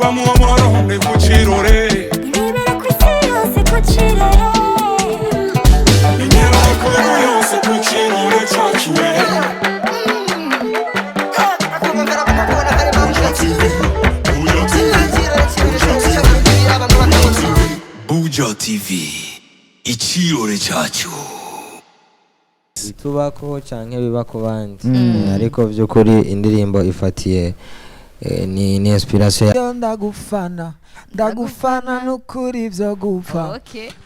Ibivugwa mu Burundi ku Cirore. Ibibera ku isi yose ku Cirore. Inyirakuru yose ku Cirore cacu we. Buja TV, Buja TV, Buja TV, Buja TV. Buja TV, Icirore cacu. Bitubako canke biba ku bandi, ariko by'ukuri indirimbo ifatiye ni inspiration ya Yo ndagufana, ndagufana nukuri vyo gupfa.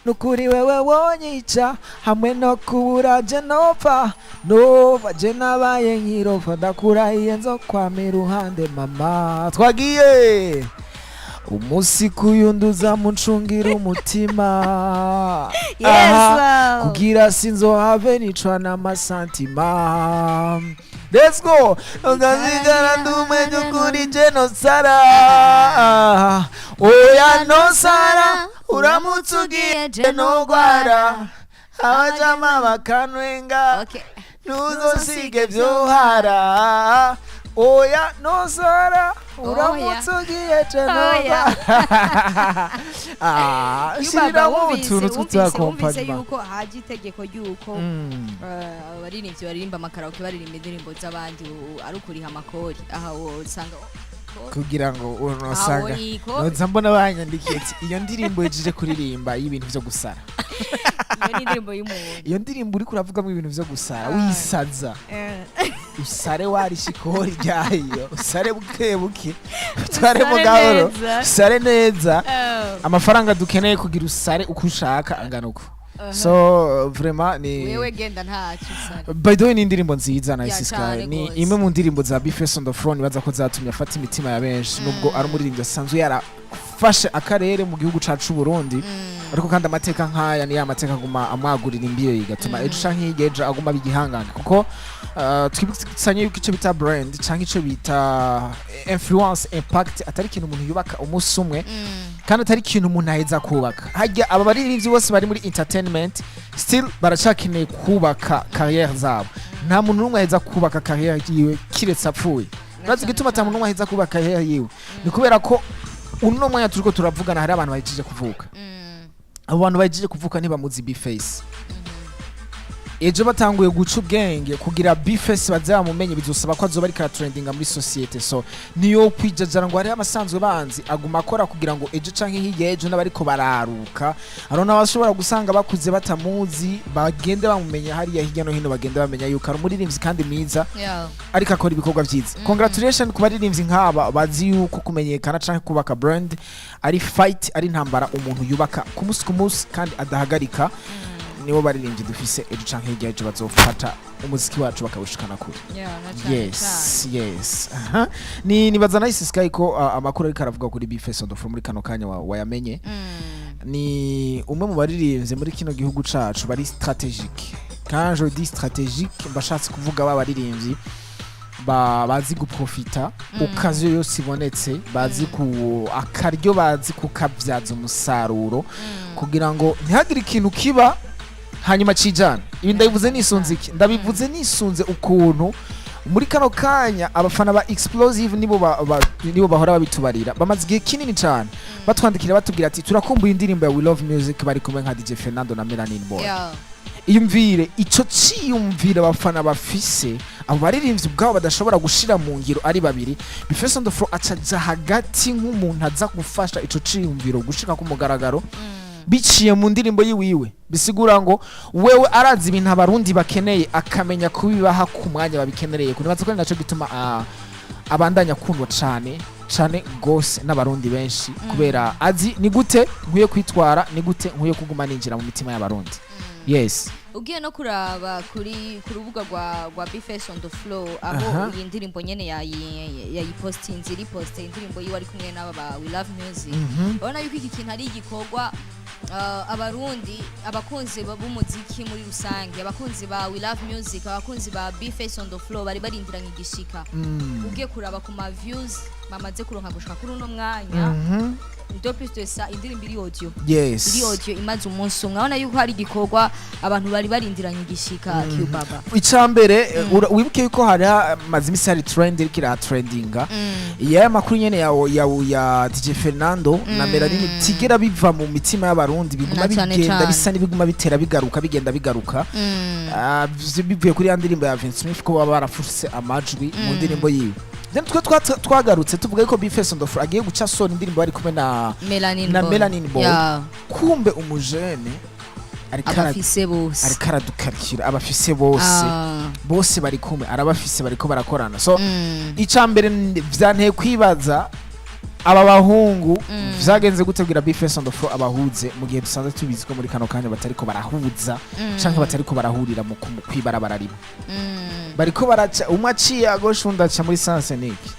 Nukuri wewe wonyica hamwe no kubura, je nopfa nova, je nabaye nkirofa, ndakurahiye nzokwama iruhande. Mama, twagiye umunsi kuyunduza muncungira umutima. Aha, kugira sinzohave nicwa n'amasantima. Let's go! Ngazigara ndumenye ukuri, je nosara, oya nosara, uramutse ugiye je nogwara, abajama bakanwenga. Ntuzosige vyohara, oya nosara, uramutse ugiye je nogwara. Ah, shyiriramo utuntu Wumvise tw'utu accompagnement. yuko haje itegeko ry'uko abaririmbyi baririmba ama karaoke baririmba indirimbo z'abandi ari ukuriha amakori, aha usanga Kugira ngo unosanga aho noza mbona banyandikiye ati iyo ndirimbo yejeje kuririmba y'ibintu vyo gusara. Iyo ni indirimbo y'umuntu. Iyo ndirimbo uriko uravugamo ibintu vyo gusara, wisaza, usare warishe ikori ryayo, usare buke buke, utware mu Usare gahoro. neza. Usare neza. Amafaranga dukeneye kugira usare uko ushaka angana uko, so vraiment ni Wewe genda ntacyo usare. By the way, ni indirimbo nziza, Nice Ya, Sky. cane Ni gose. imwe mu ndirimbo za B-Face on the Floor nibaza ko zatumye afata imitima ya benshi, nubwo ari umuririmbyi asanzwe yarafashe akarere mu gihugu cacu Burundi, ariko kandi amateka nk'aya ni ya mateka aguma amwagurira imbiyo, igatuma ejo canke hirya ejo aguma aba igihangange, kuko twibukanye yuko ico bita brand canke ico bita influence, impact, atari ikintu umuntu yubaka umunsi umwe, kandi atari ikintu umuntu aheza kubaka. Harya aba baririmbyi bose bari muri entertainment still baracakeneye kubaka carrière zabo. Nta muntu n'umwe aheza kubaka carrière yiwe kiretse apfuye. Urazi igituma ata muntu n'umwe aheza kubaka carrière yiwe? Ni kubera ko uno mwanya turiko turavugana hari abantu bahejeje kuvuka. Abo bantu bahejeje kuvuka ntibamuzi B-Face. Ejo batanguye guca ubwenge, kugira B-Face baze bamumenye bizosaba ko azoba ariko aratrendinga muri société. So niyo kwijajara ngo hariho abasanzwe banzi, aguma akora kugira ngo ejo canke hirya ejo n'abariko bararuka, hariho n'abashobora gusanga bakuze batamuzi, bagende bamumenya hariya hirya no hino, bagende bamenya yuko ari umuririmbyi kandi mwiza, ariko akora ibikorwa vyiza. Congratulation ku baririmbyi nk'aba bazi yuko kumenyekana canke kubaka brand ari fight, ari intambara umuntu yubaka ku munsi ku munsi kandi adahagarika. Nibo baririmbyi dufise ejo canke hirya ejo bazofata umuziki wacu bakawushikana kure. Yeah, na cane. Yes, aha. Ni nibaza Nice Sky ko amakuru ariko aravuga kuri B-Face on the Floor muri kano kanya wayamenye. Ni umwe mu baririmbyi muri kino gihugu cacu bari stratégique. Quand je dis stratégique, mbashatse kuvuga ba baririmbyi bazi guprofita occasion yose ibonetse, bazi ku akaryo, bazi kukabyaza umusaruro kugira ngo ntihagire ikintu kiba hanyuma cijana. Ibi ndabivuze nisunze iki? Ndabivuze nisunze ukuntu muri kano kanya abafana ba Explosive nibo nibo bahora babitubarira, bamaze igihe kinini cyane batwandikira batubwira ati turakumbuye indirimbo ya We Love Music bari kumwe nka DJ Fernando na Melanin Boy. Iyumvire ico ciyumvira abafana bafise, abo baririmbyi ubwabo badashobora gushira mu ngiro ari babiri. B-Face on the Floor acaja hagati nk'umuntu aza gufasha ico ciyumviro gushika ku mugaragaro biciye mu ndirimbo yiwiwe. Bisigura ngo wewe arazi ibintu abarundi bakeneye, akamenya kubibaha ku mwanya babikenereye. Kunibaza ko ari naco gituma abandanya akundwa cane cane gose n'abarundi benshi, kubera azi ni gute nkwiye kwitwara, ni gute nkwiye kuguma ninjira mu mitima y'abarundi. Yes. Ugiye no kuraba kuri ku rubuga rwa B-Face on the Floor, aho iyi ndirimbo nyene yayipostinze, iriposte indirimbo yiwe ari kumwe n'aba ba We Love Music, urabona yuko iki kintu ari igikorwa abarundi, abakunzi b'umuziki muri rusange, abakunzi ba We Love Music, abakunzi ba B-Face on the Floor bari barindiranye igishika. Ugiye kuraba ku ma views bamaze kuronka gushika kuri uno mwanya, De plus de ça, indirimbo iri audio, iri audio imaze umunsi umwe. Urabona yuko hari igikorwa abantu bari barindiranye igishika, Cubaba. Icambere, wibuke yuko hari hamaze imisi hari trend iriko iratrendinga y'aya makuru nyene ya DJ Fernando na Melanini, tigera biva mu mitima y'Abarundi, biguma Na cane bigenda cane. bisa n'ibiguma bitera bigaruka, bigenda bigaruka. Bivuye kuri ya ndirimbo ya Vince Smith, ko baba barafuse amajwi mu ndirimbo yiwe. Then twe twagarutse tuvuga ko Bface on the Floor agiye guca sona indirimbo bari kumwe na Melanin na Boy. Melanin Boy. Kumbe umujene ariko Abafise bose. ariko aradukarikira abafise bose. Bose bari kumwe, arabafise, bariko barakorana. So icambere, vyanteye kwibaza aba bahungu vyagenze gute kugira Bface on the Floor abahuze, mu gihe dusanzwe tubizi ko muri kano kanya batariko barahuza canke batariko barahurira mu kwibarabara rimwe. Bariko baraca, umwe aciye à gauche, undi aca muri sens unique.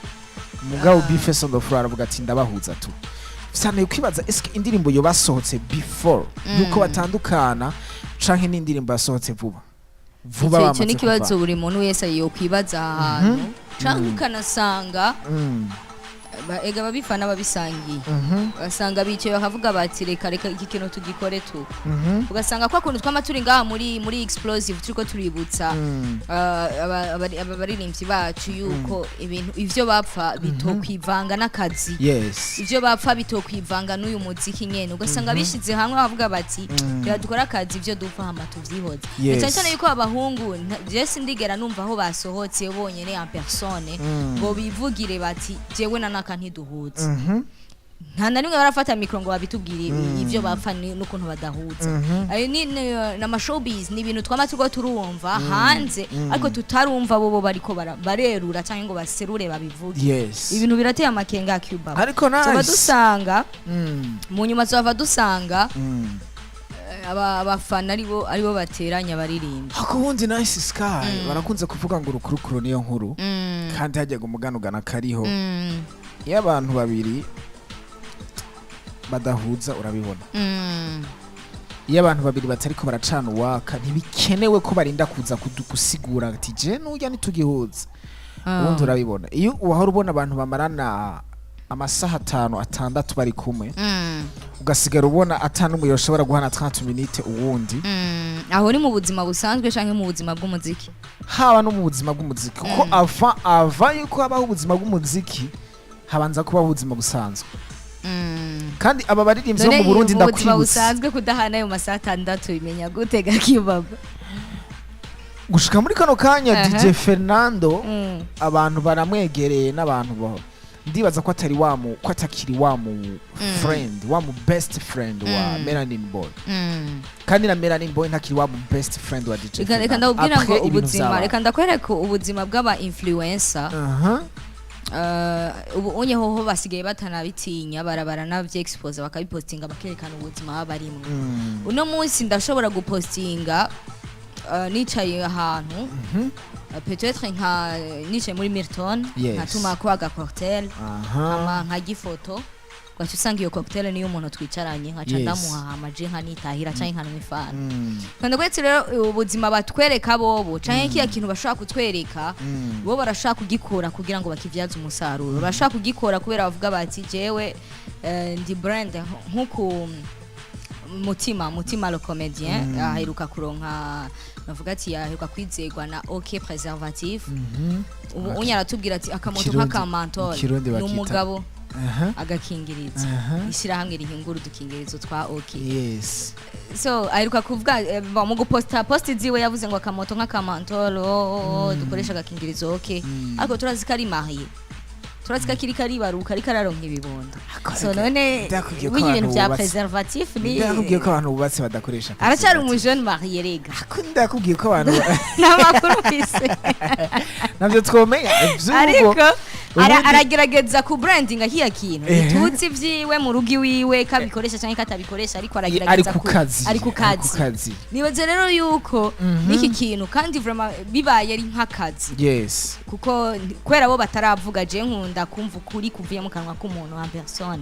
Mugabo Bface on the Floor aravuga ati: "Ndabahuza tu." Vyanteye kwibaza, eske indirimbo yo basohotse before yuko batandukana, canke n'indirimbo yasohotse vuba vuba Icyo bamaze ni ikibazo kuva? buri muntu wese yokwibaza ahantu, canke ukanasanga ega babifana babisangiye, ugasanga bicaye bakavuga bati: "Reka reka, iki kintu tugikore tu." Ugasanga kwa kuntu twama turi ngaha muri explosive turiko tuributsa aba baririmbyi bacu yuko ibintu ivyo bapfa bitokwivanga n'akazi, ivyo bapfa bitokwivanga n'uyu muziki nyene. Ugasanga bishize hamwe bavuga bati: "Reka dukore akazi, ivyo dupfa hama tuvyihoze." Cyane cyane yuko abahungu je sindigera numva aho basohotse bonyene en personne ngo bivugire bati: "Jewe na naka ntiduhuze." Nta na rimwe barafata micro ngo babitubwire ivyo bapfa n'ukuntu badahuza. Ayo ni showbiz, ni ibintu twama turiko turumva hanze, ariko tutarumva bobo bariko barerura cyangwa ngo baserure babivuge. Ibintu birateye amakenga ya Cuba. Ariko Tuba nice. dusanga mu nyuma tuzava dusanga abafana aribo bateranya abaririmbyi. Ariko ubundi Nice Sky, barakunze kuvuga ngo urukurukuru niyo nkuru, kandi hajyaga umuganugana kariho. Iyo abantu babiri badahuza, urabibona. Iyo abantu babiri batariko baracana uwaka, ntibikenewe ko barinda kuza gusigura ati: "Je nurya ntitugihuza." Ubundi urabibona. Iyo wahora ubona abantu bamarana amasaha 5, 6 bari kumwe, ugasigara ubona atanu umwe yoshobora guhana 30 minutes uwundi. Aho ni mu buzima busanzwe canke mu buzima bw'umuziki? Haba no mu buzima bw'umuziki, kuko ava yuko habaho ubuzima bw'umuziki, habanza kubaho ubuzima busanzwe. Kandi aba baririmbyi bo None mu Burundi, mu buzima ndakwibutsa, busanzwe kudahana ayo masaha 6 bimenya gute gakibaba? Gushika muri kano kanya, DJ Fernando, abantu baramwegereye n'abantu bo ndibaza ko atari wamu ko atakiri wamu friend, wamu best friend wa Melanin Boy, kandi na Melanin Boy ntakiri wamu best friend wa DJ Reka reka Fernando. ndakubwira ngo Après, ibintu ubuzima, vyabaye. reka ndakwereka ubuzima bw'aba influencer. Ubu unye hoho basigaye batanabitinya, barabara navye expose, bakabipostinga, bakerekana ubuzima baba barimwo. Uno munsi ndashobora gupostinga nicaye ahantu, peut-être nka nicaye muri Milton, nkatumako aga cocktail, hama nkarya ifoto, ugaca usanga iyo cocktail niyo umuntu twicaranye, nkaca ndamuha, hama je nkanitahira canke nkanwa ifana. Kandi kwetse rero ubuzima batwereka bobo, canke kiya kintu bashobora kutwereka, bo barashaka kugikora kugira ngo bakivyaze umusaruro. Barashaka kugikora kubera bavuga bati: "Jewe ndi brand." Nkuku Mutima le comédien aheruka kuronka, navuga ati yaheruka kwizegwa na OK Préservatif. Ubu unya aratubwira ati akamoto nk'akamantol Mu Kirundi ni bakita umugabo agakingirizo, ishyirahamwe rihingura udukingirizo twa OK. So aheruka kuvuga mu guposta post ziwe yavuze ngo akamoto nk'akamantolo, dukoresha agakingirizo OK, ariko turazi ko ari marié, turazi ko akiri karibaruka, ariko araronka ibibondo. So none Ndakubwiye ko burya ibintu abantu bya préservatif ni Ndakubwiye ko abantu bubatse badakoresha aracyari preservative. umujene marié rega. Ako ndakubwiye ko abantu Nta makuru mfise. Navyo twomenya ivy'ubu. Ariko aragerageza ku branding kiya kintu. Ntituzi ivyiwe mu rugo iwiwe, kabikoresha canke katabikoresha, ariko Ari aragerageza ku kazi. Ari ku kazi. Kazi. Nibaze rero yuko n'iki kintu kandi vraiment bibaye ari nk'akazi, kuko kubera bo bataravuga, je nkunda kumva ukuri kuvuye mu kanwa k'umuntu wa personne.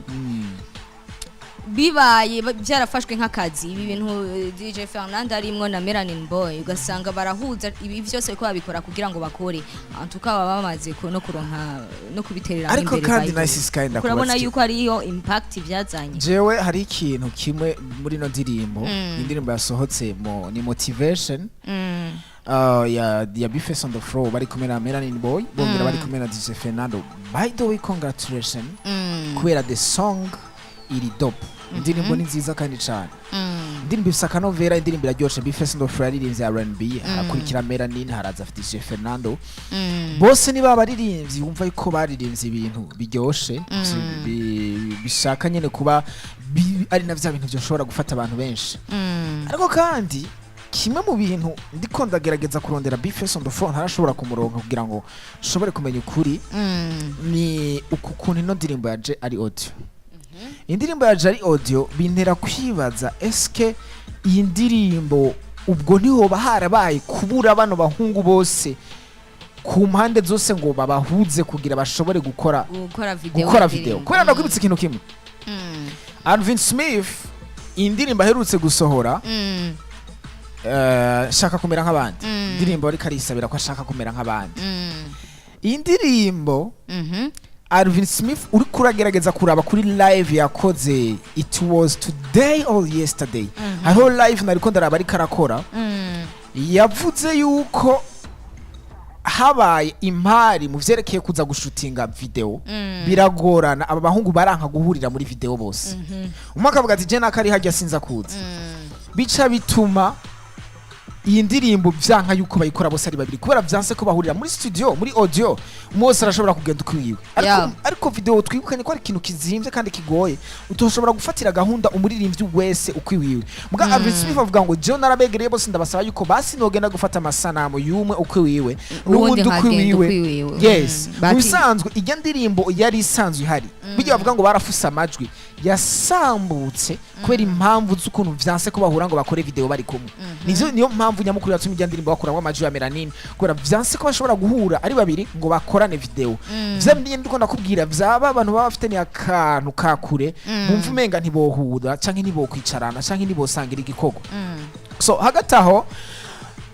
Bibaye byarafashwe nk'akazi, ibi bintu DJ Fernando arimwo na Melanin Boy, ugasanga barahuza ibi byose ko babikora kugira ngo bakore, antuka baba bamaze no kuronka no kubiterera Ariko imbere. kandi By the way. Nice Sky, ndakubaza Urabona yuko ariyo impact byazanye. Jewe hari ikintu kimwe muri ino ndirimbo, indirimbo yasohotse mo ni Motivation ya B-Face on the Floor bari kumwe na Melanin Boy, bongera bari kumwe na DJ Fernando. By the way, congratulations, kubera the song iri dope, indirimbo ni nziza kandi cyane. Indirimbo ifise akanovera, indirimbo iraryoshe. B-Face on the Floor yaririmbye R&B, harakurikira Melanin, haraza DJ Fernando. Bose niba abaririmbyi wumva yuko baririmbye ibintu biryoshe, bishaka nyine kuba ari na vya bintu byoshobora gufata abantu benshi. Ariko kandi kimwe mu bintu ndiko ndagerageza kurondera B-Face on the Floor, ntarashobora kumuronka kugira ngo nshobore kumenya ukuri, ni uku kuntu ino ndirimbo yaje ari audio. Indirimbo yaje ari audio bintera kwibaza: eske iyi ndirimbo ubwo ntihoba harabaye kubura bano bahungu bose ku mpande zose ngo babahuze kugira bashobore gukora gukora video gukora y'indirimbo? video? Kubera ndakwibutsa ikintu kimwe, Alvin Smith, indirimbo aherutse gusohora, shaka kumera nk'abandi, indirimbo ariko arisabira ko ashaka kumera nk'abandi. Iyi ndirimbo, Alvin Smith uriko uragerageza kuraba kuri live yakoze, it was today or yesterday, hariho live nariko ndaraba ariko arakora, yavuze yuko habaye impari mu vyerekeye kuza gushutinga video, biragorana, aba bahungu baranka guhurira muri video bose. Umwe akavuga ati: "Je nakari hajya sinza kuza." Bica bituma iyi ndirimbo vyanka yuko bayikora bose ari babiri, kubera vyanse ko bahurira muri studio, muri audio umwe wese arashobora kugenda ukwiwe, ariko, ariko video twibukanye ko ari ikintu kizimvye kandi kigoye, utoshobora gufatira gahunda umuririmbyi wese ukwiwiwe. Muga Alvin Smith avuga ngo: "Jewe narabegereye bose, ndabasaba yuko basi nogenda gufata amasanamu y'umwe ukwiwiwe uwundi n'uwundi nkagenda ukwiwiwe." ukwiwiwe. Yes. Mu bisanzwe ijya ndirimbo yari isanzwe ihari, bijya bavuga ngo barafuse amajwi, yasambutse kubera impamvu z'ukuntu vyanse ko bahura ngo bakore video bari kumwe. Nivyo, niyo mpamvu nyamukuru yatumye ijya ndirimbo bakuramo amajwi ya Melanin, kubera vyanse ko bashobora guhura ari babiri ngo bakorane video. Vya bindi ndiko ndakubwira vyaba abantu baba bafitaniye akantu ka kure, bumva umenga ntibohura canke ntibokwicarana canke ntibosangira igikorwa. So hagati aho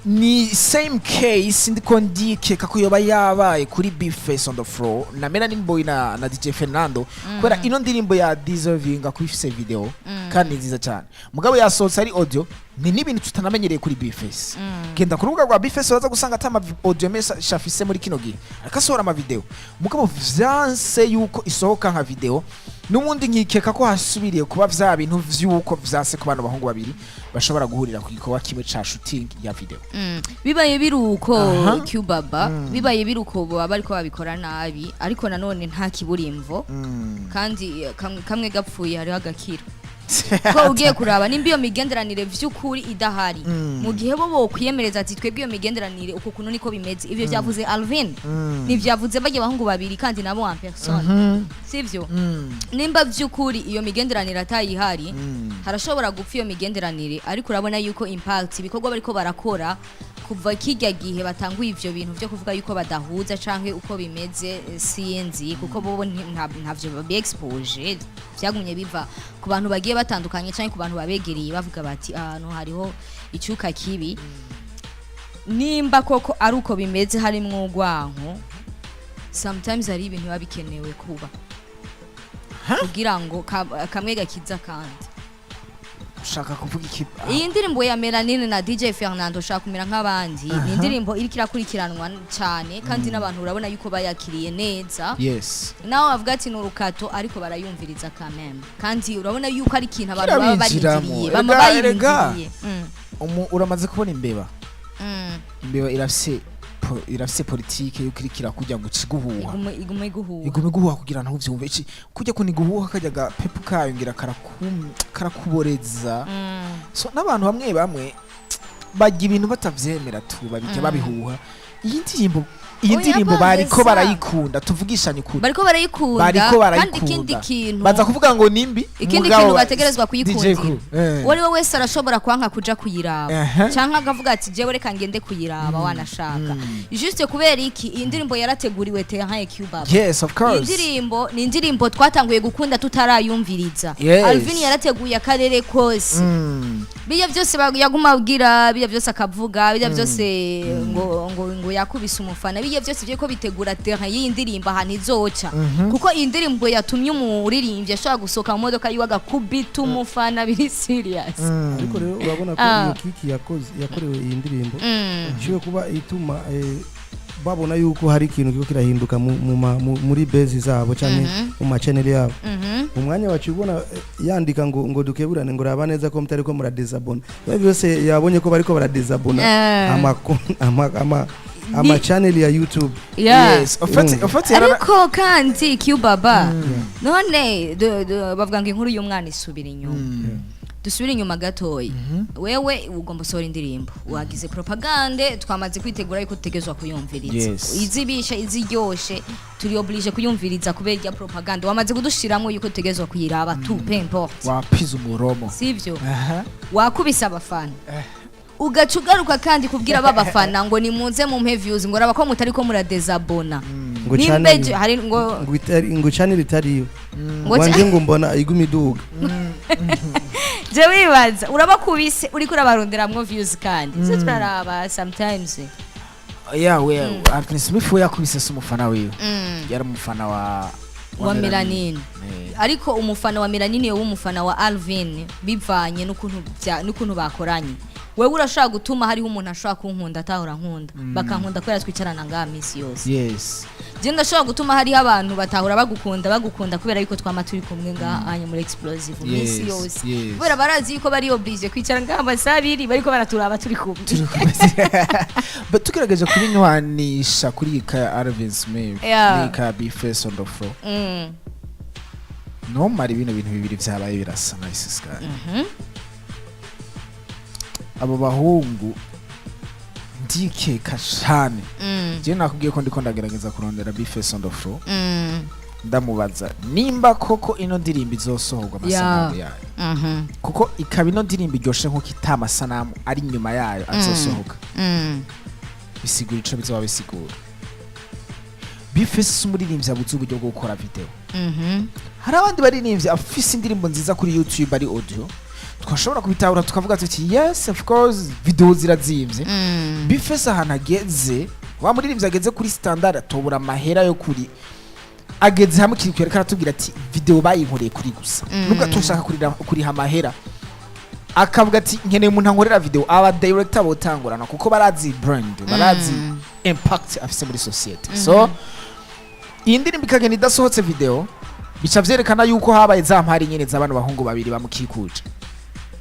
ni same case ndiko ndikeka ko yoba yabaye kuri B-Face on the Floor na Melanin Boy na DJ Fernando, kubera ino ndirimbo ya deservinga kuba ifise video kandi ni nziza cyane, mugabo yasohotse ari audio. Ni n'ibintu tutanamenyereye kuri B-Face. Genda ku rubuga rwa B-Face uraza gusanga ata ama audio menshi afise muri kino gihe, ariko asohora ama video, mugabo vyanse yuko isohoka nka video. N'ubundi nkikeka ko hasubiriye kuba vya bintu vy'uko vyanse ku bano bahungu babiri bashobora guhurira ku gikorwa kimwe ca shooting ya video. Bibaye biruko Cubaba, bibaye biruko baba bariko babikora nabi, ariko nanone nta kiburimvo kandi kamwe gapfuye hariho agakira, ko ugiye kuraba nimba iyo migenderanire vy'ukuri idahari, mu gihe bo bokwiyemereza ati: "Twebwe iyo migenderanire uko kuntu niko bimeze." Ivyo vyavuze Alvin, nivyavuze barya bahungu babiri kandi nabo en personne, sivyo? Nimba vy'ukuri iyo migenderanire atayihari, harashobora gupfa iyo migenderanire, ariko urabona yuko impact ibikorwa bariko barakora kuva kirya gihe batanguye ivyo bintu vyo kuvuga yuko badahuza canke uko bimeze, sinzi, kuko bobo ntavyo babi expose, vyagumye biva ku bantu bagiye batandukanye canke ku bantu babegereye, bavuga bati ahantu hariho icuka kibi. Nimba koko ari uko bimeze, harimwo urwanko, sometimes hari ibintu biba bikenewe kuba kugira ngo kamwe gakiza kandi. Ushaka kuvuga iki? Iyi ndirimbo ya Melanine na DJ Fernando, ushaka kumera nk'abandi, ni indirimbo iriko irakurikiranwa cyane kandi n'abantu urabona yuko bayakiriye neza. Nawe bavuga ati ni urukato, ariko barayumviriza kameme, kandi urabona yuko ari ikintu abantu baba Kirabinjiramo. barindiriye, bama Erega, bayirindiriye. Uramaze kubona imbeba? Imbeba irafise politike yuko iriko irakurya ngo iciguhuha. Igume iguhuha. Igume iguhuha kugira ntuvyumve. Iki kujya kuniguhuha kajya gapepu kayo ngira karakuboreza. So n'abantu bamwe bamwe bajya ibintu batavyemera tu, babijya babihuha. Iyi ndirimbo Iyi Oya, ndirimbo bariko bangeza. barayikunda, tuvugishanye ukuri. Bariko barayikunda. Bariko Kandi ikindi barayikunda, kintu, baza kuvuga ngo nimbi. ikindi mugabo kintu bategerezwa DJ kuyikundira, Crew, uwo ari we wese arashobora kwanka kuja kuyiraba canke akavuga ati: "Jewe reka ngende kuyiraba." Wanashaka juste kubera iki? Iyi ndirimbo yarateguriwe terrain Cuba. Yes, of Iyi course. ndirimbo ni indirimbo twatanguye gukunda tutarayumviriza. Alvin yarateguye akarere kose. Bijya byose yaguma abwira, bijya byose akavuga, bijya byose ngo yakubise umufana, bijya byose byo ko bitegura terrain y'iyi ndirimbo ahantu izoca, kuko iyi ndirimbo yatumye umuririmbyi ashobora gusohoka mu modoka yiwe agakubita umufana biri serious. Ariko rero urabona ko iyo kiki yakoze, yakorewe iyi ndirimbo, ishobora kuba ituma babona yuko hari ikintu kiriko kirahinduka muri base zabo canke mu ma channel yabo. Mu mwanya wacu ubona yandika ngo dukeburane, ngo raba neza ko mutariko muradésabonna. Biba byose yabonye ko bariko baradésabonna ama channel ya YouTube. Yes, ufate Ariko kandi Cubaba, none bavuga ngo inkuru y'umwana isubira inyuma. Dusubire inyuma gatoya. Wewe ugomba usohora indirimbo, wagize propagande, twamaze kwitegura yuko dutegerezwa kuyumviriza. Izibishe, iziryoshe, turi obligé kuyumviriza kubera irya propagande wamaze kudushiramo yuko dutegerezwa kuyiraba, tu peu importe. Wapize umuromo. Sivyo? Wakubise abafana, ugaca ugaruka kandi kubwira ba bafana ngo nimuze mumpe views, ngo raba ko mutari ko muradésabonna. Ngo Nimbe channel hari ngo ngo channel itariyo ngo wanje ngo mbona iguma iduga. Je wibaza urabakubise, uriko urabaronderamwo views, kandi so turaraba sometimes. Yeah, we Anthony Smith we yakubise se umufana wiwe, yari umufana wa wa Melanine. Ariko umufana wa Melanine yowe umufana wa Alvin bivanye n'ukuntu bakoranye. Wewe urashobora gutuma hariho umuntu ashobora kunkunda atahora nkunda, bakankunda kubera twicarana ngaha minsi yose. Je ndashobora gutuma hariho abantu batahora bagukunda kubera yuko twama turi kumwe ngaha hanya muri Explosive minsi yose, kubera barazi yuko bari obligé kwicara ngaha amasaha 2 bariko baraturaba turi kumwe. But tugerageje kubinywanisha kuri iyi ka ya Alvin Smith n'iyi ka ya B-Face on the floor, nomara bino bintu bibiri vyabaye birasa na Sky. Abo bahungu ndikeka cane. Je nakubwiye ko ndiko ndagerageza kurondera B-Face on the floor, ndamubaza nimba koko ino ndirimbo izosohorwa amasanamu yayo, kuko ikaba ino ndirimbo iryoshe nkuko ita amasanamu ari inyuma yayo azosohoka. Bisigura ico bizoba bisigura. B-Face si umuririmbyi abuze uburyo bwo gukora video. Hari abandi baririmbyi afise indirimbo nziza kuri YouTube ari audio, twashobora kubitahura tukavuga tuti: "Yes, of course, video zirazimvye." B-Face ahantu ageze, wa muririmbyi ageze kuri standard atobura amahera yo kuri, ageze hamwe kiri kwereka aratubwira ati: "Video bayinkoreye kuri gusa." Nubwo atoshaka kuriha amahera, akavuga ati: "Nkeneye umuntu ankorera video." Aba director botangurana kuko barazi brand, barazi impact afise muri society. So iyi ndirimbo ikagenda idasohotse video, bica vyerekana yuko habaye za mpari nyene z'abantu bahungu babiri bamukikuje,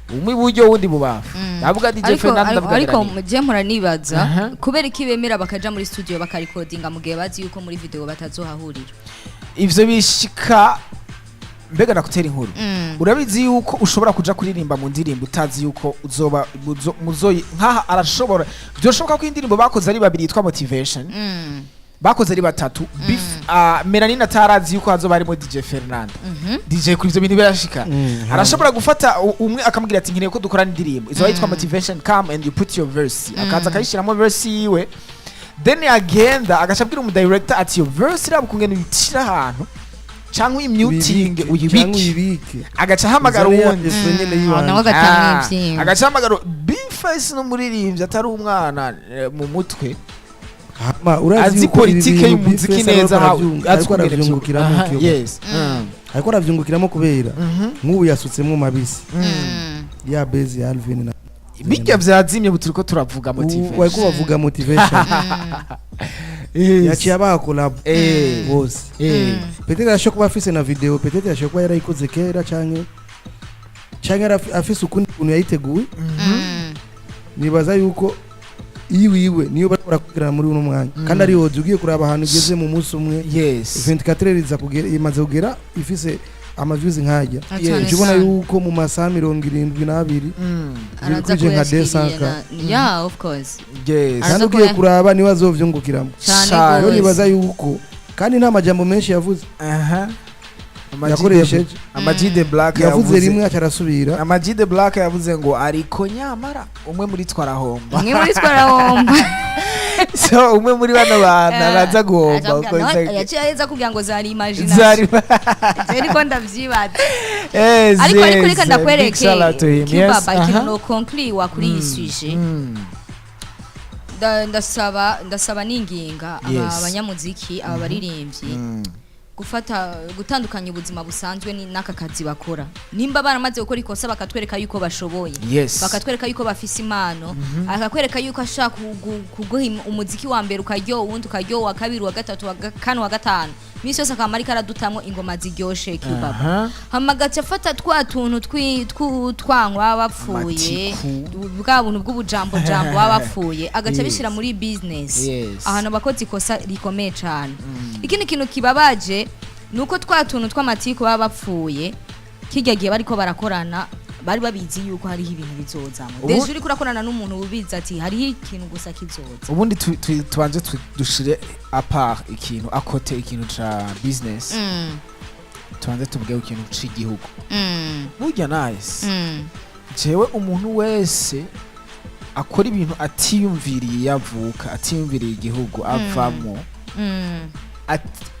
umwe iburyo wundi bubafu. Ndavuga DJ Ariko Fernando, ndavuga ariko Melanie. je mpora nibaza kubera iki bemera bakaja muri studio bakarikodinga mu gihe bazi yuko muri video batazohahurira. Ivyo bishika. Mbega nakutera inkuru? Urabizi yuko ushobora kuja kuririmba mu ndirimbo utazi yuko uzoba muzoyi nkaha arashobora, byoshoboka ko indirimbo bakoze ari babiri yitwa Motivation, bakoze ari batatu, Beef Melanine atarazi yuko hazoba harimo DJ Fernando, DJ kuri. Ivyo bintu birashika. Arashobora gufata umwe akamubwira ati: "Nkeneye ko dukorana indirimbo izoba yitwa Motivation, come and you put your verse." Akaza akayishyiramo verse yiwe, then agenda agaca abwira umudirector ati: "Iyo verse iraba ukungene uyitira ahantu canke uyimutinge, Cyangwa uyibike." uyibike. Agaca ahamagara Uzane ya uwundi. effet nyene yiwanje. Nawe agatanga ivyiyumvo. Agaca ahamagara. B-Face n'umuririmbyi atari umwana mu mutwe. Hama urazi Azi yuko ibi politike bintu y'umuziki B-Face neza, ariko azi ariko ukungene aravyungukiramo. Kiyoba. Ariko aravyungukiramo kubera nk'ubu yasutsemo mabisi ya base ya Alvin na Bijya vyazimye, ubu turiko turavuga Ubu motivation. bariko bavuga Motivation. Yaciye abaha collab bose. Peut-être ashobora kuba afise na video, peut-être ashobora kuba yarayikoze kera canke afise ukundi kuntu yayiteguye. Nibaza yuko iwiwe niyo bariko barakurikirana muri uno mwanya, kandi ari hoje ugiye kuraba ahantu igeze mu munsi umwe, 24 heures iza kugera, imaze kugera ifise Ama views nkajya, Cyane ujya ubona sana. yuko mu masaha 72 Araza biri nka kuyashikiriye 200K. Yeah, of course. Yes. Araza Kandi ugiye kuraba niwe azovyungukiramo. Cyane Cyane. Rero gose. nibaza yuko kandi nta majambo menshi yavuze yakoresheje. Ama-G the Black Yavuze rimwe, aca arasubira. Ama-G the Black yavuze ngo ariko nyamara umwe muri twe arahomba. Umwe muri twe arahomba. So umwe muri bano bantu araza guhomba kuko Yaciye aheza kugira ngo zari imagination. Zari Je niko ndavyibaza. Yes, Ariko yes, reka big ndakwereke, shout out to him. Yes, Kibaba, ikintu aha. no conclure kuri iyi sujet. Ndasaba ninginga aba abanyamuziki, aba baririmbyi, gufata gutandukanya ubuzima busanzwe n'aka kazi bakora. Nimba baramaze gukora ikosa, bakatwereka yuko bashoboye, bakatwereka yuko bafise impano, akakwereka yuko ashaka kuguha umuziki wa mbere ukaryoha, uwundi ukaryoha, uwa kabiri, uwa gatatu, uwa kane, uwa gatanu, iminsi yose akaba ariko aradutamwo ingoma ziryoshe, Kibaba, hama agaca afata twa tuntu twankwa baba bapfuye, Amatiku. bwa buntu bw'ubujambo jambo baba bapfuye, agaca abishyira muri business. Ahantu abakoze ikosa rikomeye cyane. Ikindi kintu kibabaje ni uko twa tuntu tw'amatiku baba bapfuye kirya gihe bariko barakorana, bari babizi yuko hariho ibintu bizozamo. Déjà uriko urakorana n'umuntu ubizi ati hariho ikintu gusa kizoza. Ubundi tubanze dushire à part ikintu à côté, ikintu ca business, tubanze tuvuge ikintu c'igihugu. Burya nice, jewe umuntu wese akora ibintu atiyumviriye yavuka, atiyumviriye igihugu avamo,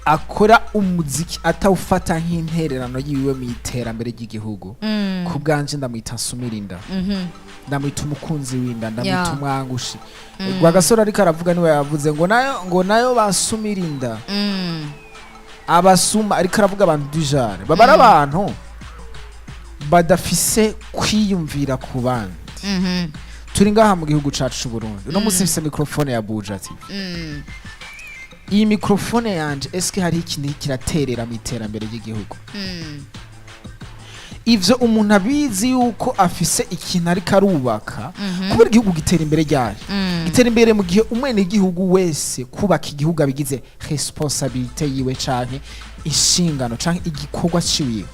akora umuziki atawufata nk'intererano yiwe mu iterambere ry'igihugu, ku bwanje ndamwita nsumirinda, ndamwita umukunzi w'inda, ndamwita umwangushi. Rwagasore ariko aravuga, niwe yavuze ngo nayo basumirinda, abasuma, ariko aravuga abantu du genre baba ari abantu badafise kwiyumvira ku bandi. Turi ngaha mu gihugu cacu c'u Burundi uno munsi, mfise microphone ya Buja TV. Iyi microphone yanje, eske hari ikintu kiraterera mu iterambere ry'igihugu? Ivyo umuntu abizi yuko afise ikintu ariko arubaka, kubera igihugu gitera imbere ryari? Gitera imbere mu gihe umwenegihugu wese kubaka igihugu abigize responsabilité yiwe, canke inshingano, canke igikorwa ciwiwe.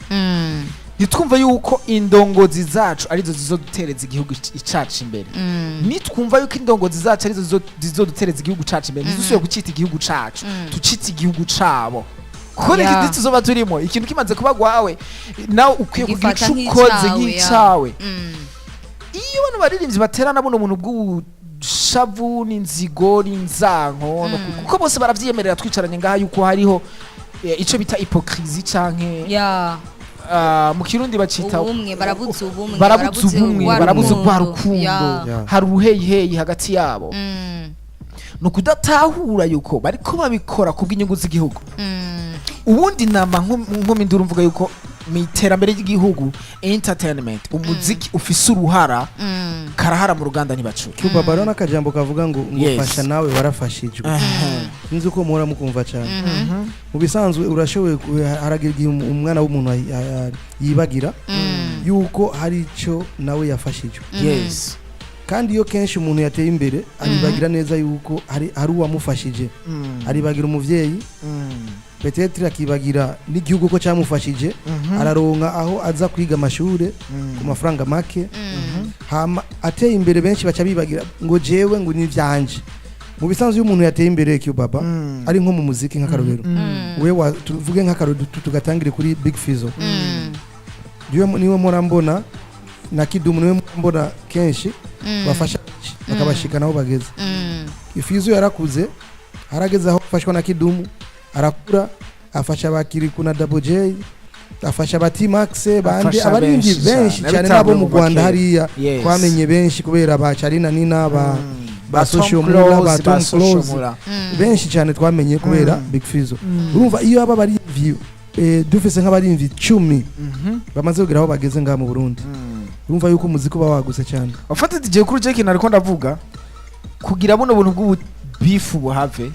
Ntitwumve yuko indongozi zacu arizo zizodutereza igihugu icacu imbere. Nitwumva yuko indongozi zacu arizo zizodutereza igihugu cacu imbere, ntidusubire kucita igihugu cacu, tucite igihugu cabo, kuko yeah. Tuzoba turimo ikintu kimaze kuba gwawe, nawe ukwiye kugira Ugifata ico ukoze nk'icawe, nk'icawe. Iyo bano baririmbyi baterana buno buntu bw'ubushavu n'inzigo n'inzanko, kuko bose baravyiyemerera twicaranye ngaha yuko hariho ico bita hypocrisie canke mu Kirundi bacita Ubumwe, barabuze ubumwe. Barabuze ubumwe, rwa barabuze rwa rukundo. rukundo. Hari uruheyiheyi hagati yabo. Ni ukudatahura yuko bariko babikora kubw'inyungu z'igihugu. Ubundi nama nko mvuga yuko mu iterambere ry'igihugu, entertainment, umuziki ufise uruhara karahara mu ruganda ntibacure. Cuba baro n'akajambo kavuga ngo fasha nawe warafashijwe. Sinzi uko muhora mukumva cyane. Mu bisanzwe urashoboye haragira igihe umwana w'umuntu yibagira yuko hari icyo nawe yafashijwe. Kandi iyo kenshi umuntu yateye imbere, aribagira neza yuko hari uwamufashije, aribagira umuvyeyi, peut-être akibagira n'igihugu ko cyamufashije, araronka aho aza kwiga amashure ku mafaranga make. Hama ateye imbere, benshi baca bibagira ngo jewe ngo ni ivyanje. Mu bisanzwe iyo umuntu yateye imbere, Baba, ari nko mu muziki, nk'akarorero, we tuvuge nk'akarorero, tugatangire kuri Big Fizzo, niwe mpora mbona, na Kidumu niwe mpora mbona kenshi bafasha benshi, bakabashika naho bageze. Fizzo yarakuze, harageze aho afashwa na Kidumu, arakura, afasha abakiriku na Double J, afasha ba T-Max bandi, Afasha abaririmbyi benshi benshi cyane. cyane nabo mu Nabitanguye kuva Rwanda kera. hariya. Twamenye benshi kubera ba Charina Nina, ba Tom Social Mula, ba Close, Tom ba Social Close, Mula. benshi cyane twamenye kubera Big Fizzo. Urumva iyo aba baririmbyi, dufise nk'abaririmbyi 10 bamaze kugera aho bageze ngaha mu Burundi, urumva yuko umuziki uba wagutse cyane. Wafata DJ kuri Jack, nariko ndavuga kugira buno buntu bw'ububifu buhave,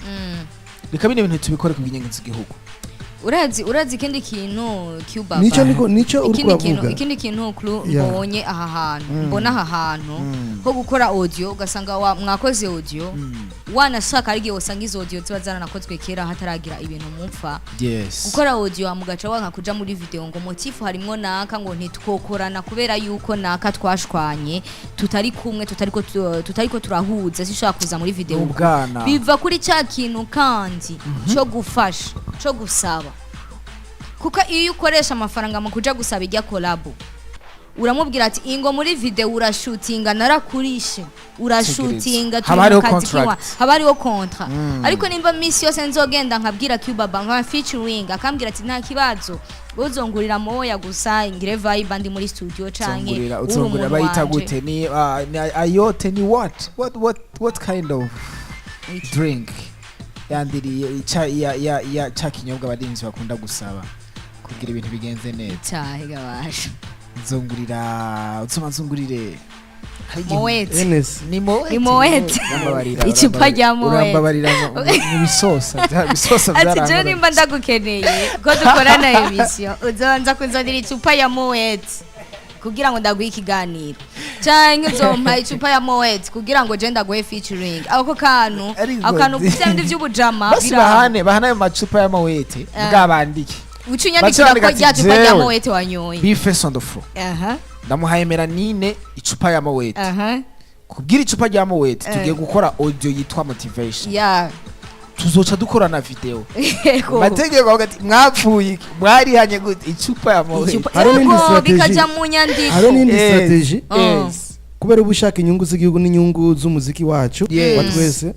reka bino bintu tubikore ku bw'inyungu z'igihugu. Urazi ikindi kintu, Cuba? Nico niko nico uriko Ikindi kintu, uravuga. ikindi kintu Clu, Yeah. mbonye aha hantu, mbona aha hantu ho gukora audio, ugasanga mwakoze audio, wanashaka ari igihe usanga izo audio ziba zaranakozwe kera hataragira ibintu mupfa. Gukora audio mugaca wanka kuja muri video ngo motif harimwo naka, ngo ntitwokorana kubera yuko naka twashwanye, tutari kumwe, tutariko turahuza, sinshobora kuza muri video. Ubwana. Biva kuri cya kintu kandi cyo gufasha, cyo gusaba, kuko iyo ukoresha amafaranga mu kuja gusaba ijya collabo, uramubwira ati ingo muri video urashutinga, narakurishe, urashutinga, turi Haba mu hariho kazi kiwa contract. Haba hariho contrat. Ariko nimba misi yose nzogenda nkabwira Cuba nka featuring, akambwira ati nta kibazo, uzongurira moya gusa ngire vibe ndi muri studio, canke Uzongurira uri uzongurira umuntu bayita wanje. gute? Ni ni ayote, ni what kind of drink yandiriye cha ya ya ya cha kinyobwa abarinzi bakunda gusaba kugira ibintu bigenze neza? Cyahe gabasha? Nzungurira, uzuma nzungurire. Hari igihe- Moet. NS. Ni moet. Ni moet. Urambabarira, Icupa rya moet. urambabarira mu bisosa bisosa. Ati je Byarangora. nimba ndagukeneye ko dukorana émission, uzonza kunzanira icupa ya Moet kugira ngo ndaguhe ikiganiro, canke uzompa icupa ya Moet kugira ngo je ndaguhe featuring. Ako kantu, Ariko ako kantu, bya bindi vy'ubujama. Basi bahane bahane ayo macupa y'amawete bwabandike. Uca unyandikira ko Bace bandika rya ati, cupa rya "Jewe, Moet wanyoye." B-Face on the floor. Ndamuhaye Melanine icupa ya Moet. Kubwira icupa rya Moet, tugiye gukora audio yitwa motivation. Tuzoca dukora na video. Mategeko avuga ati mwapfuye iki? Mwarihanye gute? Icupa ya Moet. Hariho n'indi Yego, strategy. bikaja mu nyandiko. Hariho n'indi strategy. Kubera uba ushaka inyungu z'igihugu n'inyungu z'umuziki wacu wa twese,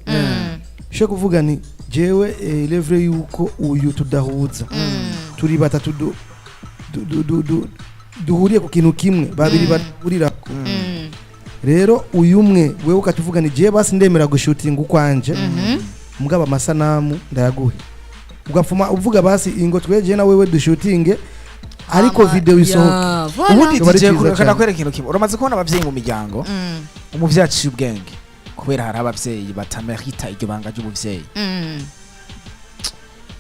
ushobora kuvuga ni jewe level yuko uyu tudahuza, turi batatu duhuriye ku kintu kimwe, babiri bahurira. Rero uyu umwe wewe ukatuvuga ni jewe basi ndemera gushutinga ukwanje, mugabo amasanamu ndayaguhe. Ugapfuma uvuga basi ingo tweje na wewe dushutinge, ariko video isohoke. Ya, voilà. Ubundi Kiba ari DJ cyiza reka cyane. ndakwereka ikintu kimwe. Uramaze kubona abavyeyi mu miryango, umuvyeyi aciye ubwenge, kubera hari abavyeyi batamerita iryo banga ry'ubuvyeyi.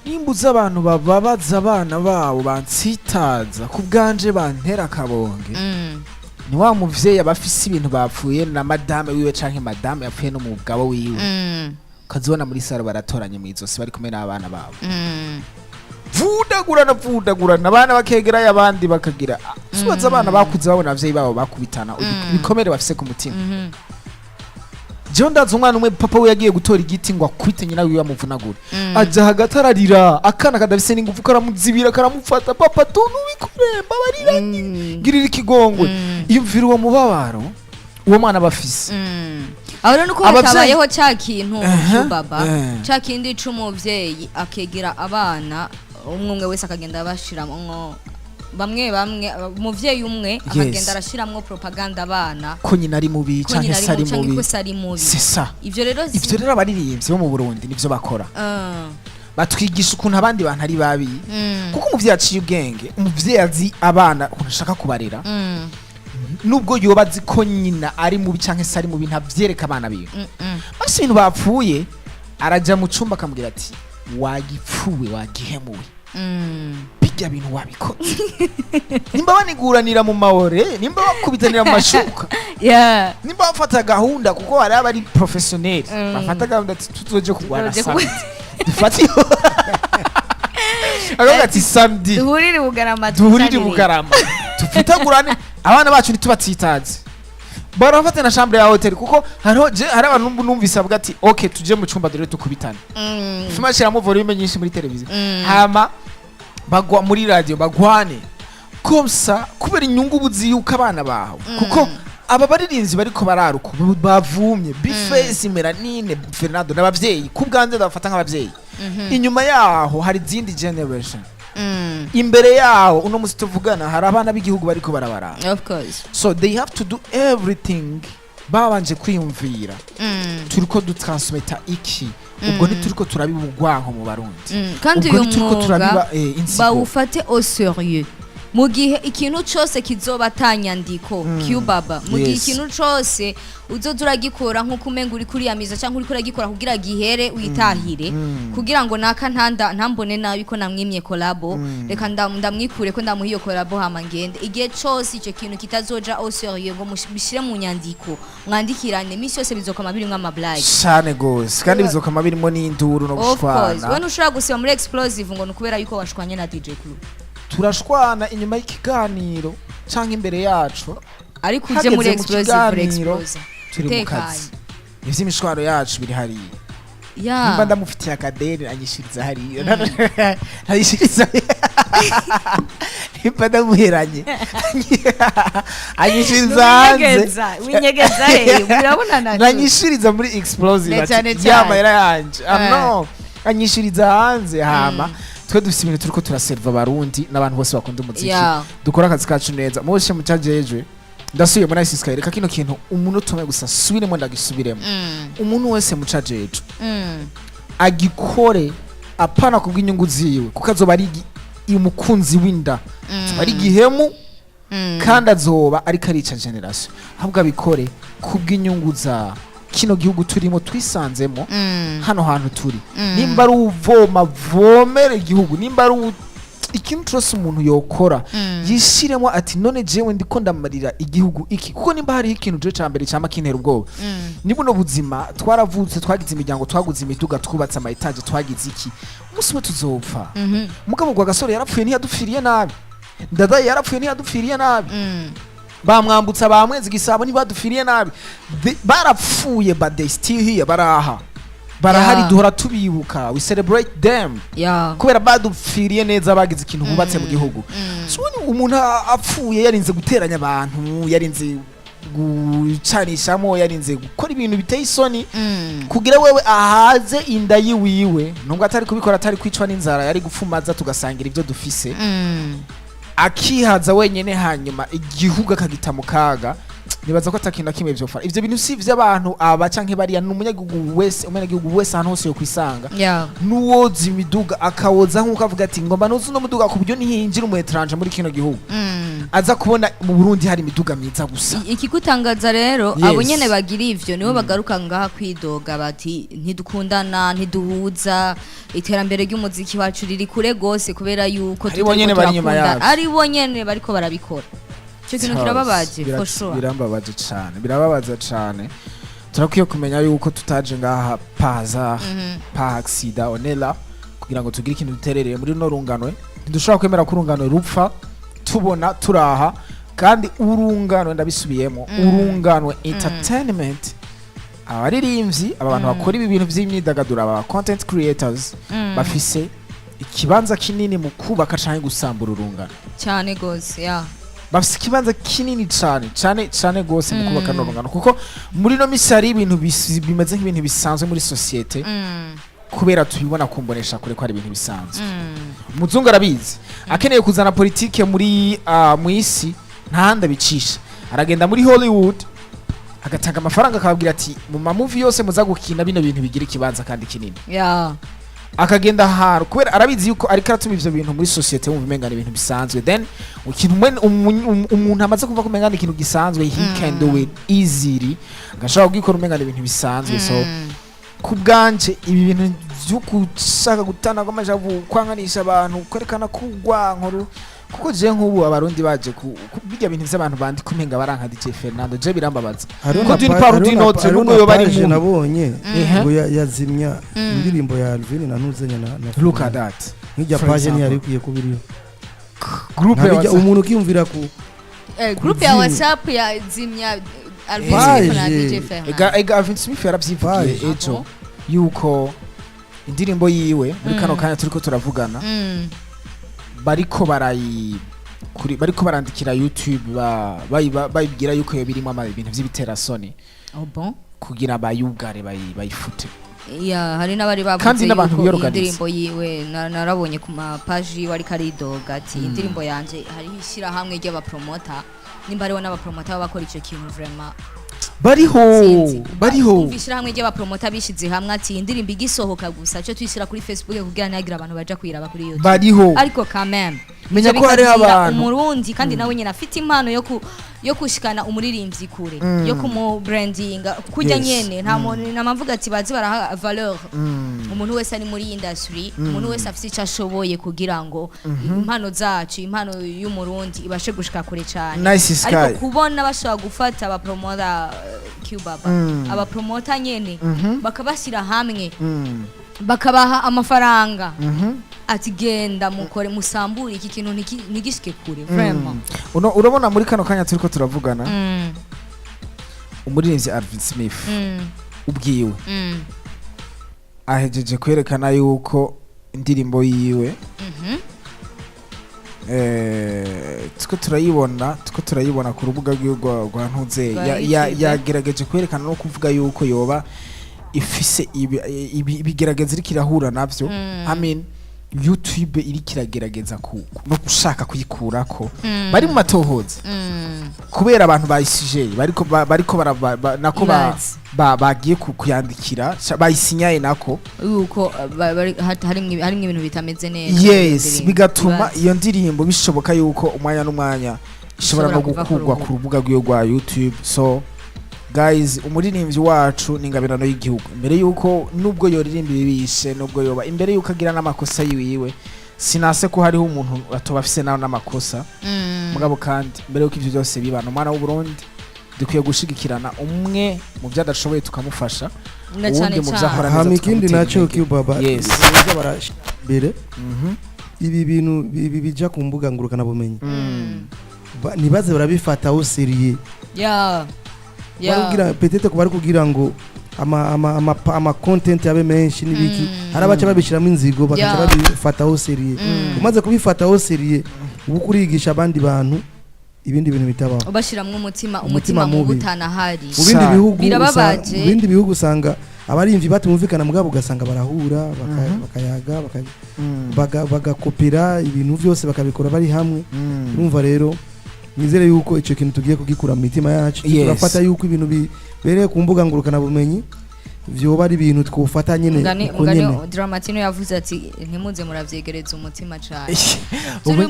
Nimba uzi abantu bababaza abana babo, bansitaza ku bwanje, bantera akabonge, ni wa muvyeyi aba afise ibintu bapfuye na madame wiwe, canke madame yapfuye n'umugabo wiwe, ukazibona muri saro baratoranye mw'izosi bari kumwe n'abana babo, vudagurana vudagurana, abana bakegerayo abandi bakagira. Subaza abana bakuze babona abavyeyi babo bakubitana, ibikomere bafise ku mutima. Jewe ndazi umwana umwe, papa we yagiye gutora igiti ngo akubite nyina wiwe amuvunagure, aja hagati ararira, akana kadafise n'ingufu karamuzibira, karamufata: "Papa, tuntu ubikore, mbabarira, girira ikigongwe." Iyumvira uwo mubabaro uwo mwana aba afise. Aho rero nuko hatabayeho cya kintu cy'ubaba, cya kindi c'umuvyeyi akegera abana umwe umwe wese, akagenda abashiramwo bamwe bamwe, umuvyeyi umwe akagenda arashiramwo propaganda abana ko nyina ari mubi ko canke nyina se ari ari mubi canke mubi. ko se ari mubi. C'est ça. Ivyo rero Ivyo rero abaririmbyi bo mu Burundi nivyo bakora, batwigisha ukuntu abandi bantu ari babi, kuko umuvyeyi aciye ubwenge, umuvyeyi azi abana ukuntu ashaka kubarera, nubwo yoba azi ko nyina ari mubi canke se ari mubi, ntavyereka abana biwe. Basi ibintu bapfuye, araja mu cumba akamubwira ati wagipfuwe, wagihemuwe, bijya bintu wabikoze. Nimba baniguranira mu mawore, nimba bakubitanira mu mashuka, nimba bafata gahunda, kuko hari abari professionnel bafata gahunda ati tuzoje kurwana Tuzoje samedi, dufate, akavuga ati samedi duhurire Bugarama, duhurire tuzanire. Bugarama, tufitagurane abana bacu ntitubatsitaze. Barafata na chambre ya hotel, kuko hariho hari abantu numvise avuga ati okay, tuje mu cyumba dore tukubitane. Fuma shiramo volume nyinshi muri televiziyo, hama bagwa muri radio bagwane komsa, kubera inyungu buzi yuko abana bawe, kuko aba baririmbyi bariko bararuka bavumye B-Face, Melanine, Fernando n'abavyeyi, ku bwanjye ndabafata nk'abavyeyi. Inyuma yaho hari izindi generation, imbere yaho uno musi tuvugana hari abana b'igihugu bariko barabaraba. Of course. So they have to do everything babanje kwiyumvira: turiko dutransmeta iki? Ubwo ntituriko turabiba ubwanko mu Barundi? Kandi Ubwo uyu ntituriko mwuga turabiba inzigo? bawufate au sérieux. Mu gihe ikintu cose kizoba atanyandiko, Cubaba, mu gihe ikintu cose uzoza uragikora nk'uko umenga uri kuriyamiza cyangwa uriko uragikora kugira gihere witahire, kugira ngo naka ntanda ntambone nabi ko namwimye collabo, reka ndamwikure ko ndamuha iyo collabo hama ngende. Igihe cose ico kintu kitazoja au sérieux ngo bishire mu nyandiko, mwandikirane, iminsi yose bizokama birimwo amablague. Cane gose, kandi bizokama birimo n'induru no Of course. gushwana. We ntushobora gusiba muri Explosive ngo ni ukubera yuko washwanye na DJ Club. Turashwana inyuma y'ikiganiro canke imbere yacu. Ariko uje Hageze muri mu Explosive, kiganiro, Explosive turi mu Tekanye. kazi, ivy'imishwaro yacu biri hariya. Nimba ndamufitiye akadeni, anyishiriza hariya, ntayishiriza. Nimba ndamuheranye, anyishiriza hanze. Winyegeza, winyegeza he? Murabonana tu. Nanyishiriza muri Explosive Ne ati, cyane ya cyane. mahera yanje. Ah, no, anyishiriza hanze. Hama twe dufise ibintu turiko turaserva Abarundi n'abantu bose bakunda umuziki. Dukora akazi kacu neza muboshe mucajejwe. Ndasubiye muri Ice Sky, reka kino kintu umuntu umwe gusa subiremo, ndagisubiremo. Umuntu wese mucajejwe agikore apana kubw'inyungu ziwe, kuko azoba ari umukunzi w'inda, azoba ari igihemu, kandi azoba ariko arica generation. Ahubwo abikore kubw'inyungu za kino gihugu turimo, twisanzemo, hano hantu turi. Nimba ari uvoma, vomera igihugu. Nimba ari ikintu cyose umuntu yokora, yishiremo ati: "None jewe ndiko ndamarira igihugu iki?" Kuko nimba hariho ikintu je ca mbere cama kintera ubwoba, ni buno buzima. Twaravutse, twagize imiryango, twaguze imiduga, twubatse ama étages, twagize iki. Umunsi umwe tuzopfa. Mugabo gwa gasore yarapfuye ntiyadupfiriye nabi, Ndadaye yarapfuye ntiyadupfiriye nabi, bamwambutsa bamwezi Gisabo ntibadupfiriye nabi. Barapfuye but they still here, baraha, barahari. Duhora tubibuka, we celebrate them kubera badupfiriye neza, bagize ikintu bubatse mu gihugu. So ni umuntu apfuye yarinze guteranya abantu, yarinze gucanishamo, yarinze gukora ibintu biteye isoni kugira wewe ahaze inda yiwiwe, nubwo atari kubikora atari kwicwa n'inzara, yari gupfumaza tugasangira ibyo dufise, akihaza wenyene, hanyuma igihugu akagita mu kaga. Nibaza ko atakintu na kimwe vyofara. Ivyo bintu si ivy'abantu aba canke bariya, ni umunyagihugu wese. Umunyagihugu wese ahantu hose yo kwisanga, n'uwoza imiduga akawoza nk'uko avuga ati: "Ngomba nuzi uno muduga ku buryo nihinjira umu étranger muri kino gihugu aza kubona mu Burundi hari imiduga myiza gusa." Ikigutangaza rero, abo nyene bagira ivyo nibo bagaruka ngaha kwidoga bati: "Ntidukundana, ntiduhuza, iterambere ry'umuziki wacu riri kure gose kubera yuko Ari bo tutariko nyene bari inyuma turakundana." yavyo. Ari bo nyene bariko barabikora. Ico kintu kirababaje, for sure. Birambabaje cane, birababaza cane. Turakwiye kumenya yuko tutaje ngaha par hasard, par accident. On est là kugira ngo tugire ikintu duterereye muri runo runganwe. Ntidushobora kwemera ko urunganwe rupfa tubona turaha. Kandi urunganwe, ndabisubiyemo, urunganwe entertainment, abaririmbyi, aba bantu bakora ibi bintu by'imyidagaduro, aba content creators, bafise ikibanza kinini mu kubaka canke gusambura urungano. Cyane gose, ya. Bafise ikibanza kinini cane cane cane gose mu kubaka runo rungano, kuko muri no misi hari ibintu bimeze nk'ibintu bisanzwe muri société, kubera tubibona kumbonesha kure ko ari ibintu bisanzwe. Umuzungu arabizi, akeneye kuzana politike muri mu isi, ntahandi abicisha, aragenda muri Hollywood agatanga amafaranga, akababwira ati: "Mu ma movie yose muza gukina, bino bintu bigira ikibanza kandi kinini." Akagenda ahantu kubera arabizi yuko ariko aratuma ivyo bintu muri société wumva umenga ni ibintu bisanzwe. Then ikintu umuntu amaze kumva ko umenga ni ikintu gisanzwe, he can do it easily, agashobora kugikora umenga ni ibintu bisanzwe. So ku bwanje, ibi bintu vyo gushaka gutana kw'amajavu, kwanganisha abantu, kwerekana ko urwankuru, kuko je nk'ubu Abarundi baje ku birya bintu vy'abantu bandika umenga baranka DJ Fernando, je birambabaza. Hariho Ko na d'une part ou hariho d'une na autre, hariho nubwo na yoba ari page mubi. nabonye Ehe. ngo yazimya indirimbo ya Alvin na Ntuzenya na Look at that. Nk'ijya For page example. ntiyari ikwiye kuba iriho. Group ya Ntabijya WhatsApp. umuntu ukiyumvira ku Group ya Kuzimya. WhatsApp ya zimya Alvin Page. Smith na DJ Fernando. Ega Alvin Smith yaravyivugiye Page. ejo yuko indirimbo yiwe muri kano kanya turiko turavugana, bariko barayi kuri bariko barandikira YouTube, bayibwira yuko yo birimo ibintu vy'ibiterasoni Oh bon. kugira bayugare, bayifute. Ya, hari n'abari bavuze Kandi n'abantu yuko biyorganiza. indirimbo yiwe narabonye ku mapaji yiwe ariko aridoga ati: "Indirimbo yanje hariho ishyirahamwe ry'abapromota." Nimba hariho n'abapromota baba bakora ico kintu, vraiment Bariho. sinzi. Bariho. Umva, ishyirahamwe ry'abapromota bishize hamwe ati: "Indirimbo igisohoka gusa cyo tuyishyira kuri Facebook kugira ntihagire abantu baja kuyiraba kuri YouTube." Bariho. Ariko quand même. Menya Ivyo ko hariho bikabwira abantu. Umurundi kandi nawe nyine afite impano yo kushikana umuririmbyi kure, yo kumubrandinga kujya nyene. Nta muntu namavuga ati bazi baraha valeur umuntu wese ari muri industry, umuntu wese afite icyo ashoboye kugira ngo impano zacu, impano y'Umurundi ibashe gushika kure cyane. Nice Sky. Ariko kubona bashobora gufata abapromota, Q-Baba, abapromota nyene bakabashyira hamwe, bakabaha amafaranga ati: "Genda mukore, musambure iki kintu ntigishike kure," vraiment. Uno urabona muri kano kanya turiko turavugana, umuririmbyi Alvin Smith ubwiwe ahejeje kwerekana yuko indirimbo yiwe tuko turayibona ku rubuga rwiwe rwa ntuze Rwa YouTube. Yagerageje kwerekana no kuvuga yuko yoba ifise ibigerageza iriko irahura navyo. I mean, YouTube iriko iragerageza no gushaka kuyikurako, bari mu matohoza kubera abantu bayisije bariko bariko nako Ibaze. bagiye kuyandikira bayisinyaye nako yuko harimwo ibintu bitameze neza. Yes. Indirimbo. Bigatuma Ibaze. iyo ndirimbo bishoboka yuko umwanya n'umwanya ishobora no Ishobora kuva ku gukurwa rubuga. ku rubuga rwiwe rwa YouTube. So guys, umuririmbyi wacu ni ingabirano y'igihugu. Imbere yuko nubwo yoririmba ibibishe, nubwo yoba imbere yuko agira n'amakosa yiwiwe, sinase ko hariho umuntu atoba afise nawe n'amakosa, mugabo kandi mbere yuko ivyo byose biba, ni umwana w'Uburundi, dukwiye gushigikirana, umwe mu byo adashoboye tukamufasha, Na uwundi cane mu byo cane. akora neza Hama ikindi tukamutera nacyo, intege. Q-Baba, baza barashyira imbere ibi bintu ibi bija ku mbuga ngurukanabumenyi, ntibaze barabifata au sérieux. Barikugira peut-être ko bari kugira ngo ama content yabe menshi n'ibiki. Hari abaca babishyiramo inzigo, bakaca babifata au sérieux. Umaze kubifata au sérieux, uba kurigisha abandi bantu ibindi bintu bitabaho. Ubashiramwo umutima Umutima umutima mubi mubi. utanahari. Mu bindi bihugu Birababaje. mu bindi bihugu usanga abarimvyi batumvikana, mugabo ugasanga barahura, bakayaga, bagakopera ibintu byose, bakabikora bari hamwe. Urumva rero, nizere yuko icyo kintu tugiye kugikura mu mitima yacu. Turafata yuko ibintu bibereye ku mbuga ngurukanabumenyi vyoba ari ibintu twofata nyene Mugani uko mugani nyene. Dramatino yavuze ati: "Ntimuze muravyegereza umutima cane." Turi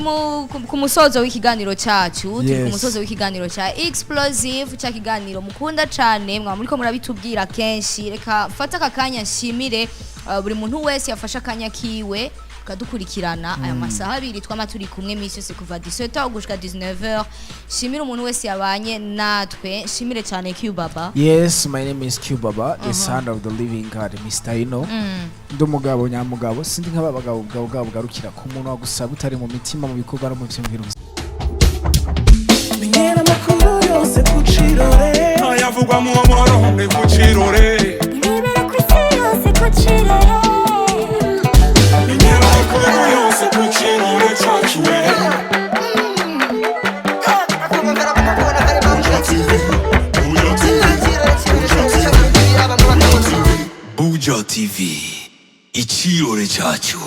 ku musozo w'ikiganiro cyacu, turi ku musozo w'ikiganiro cya Explosive, cya kiganiro mukunda cane, mwa muriko murabitubwira kenshi. Reka mfate aka kanya nshimire buri muntu wese yafashe akanya kiwe kadukurikirana aya masaha 2 twama turi kumwe misi yose kuva 17h gushika 19h. Shimire umuntu wese yabanye natwe, shimire cyane Q Baba. Yes, my name is Q Baba, the son of the living God, Mr. Ino. Ndi umugabo nyamugabo, sindi nk'aba bagabo bwabo bwabo bugarukira ku muntu wagusaba, utari mu mitima, mu bikorwa no mu vyumviro. Menyera amakuru yose ku Cirore. Ayavugwa mu Burundi ku Cirore. Ibibera ku isi yose ku Cirore. Menyera amakuru yose ku Cirore cacu we. Buja TV, Buja TV, Buja TV. Buja TV, Icirore cacu.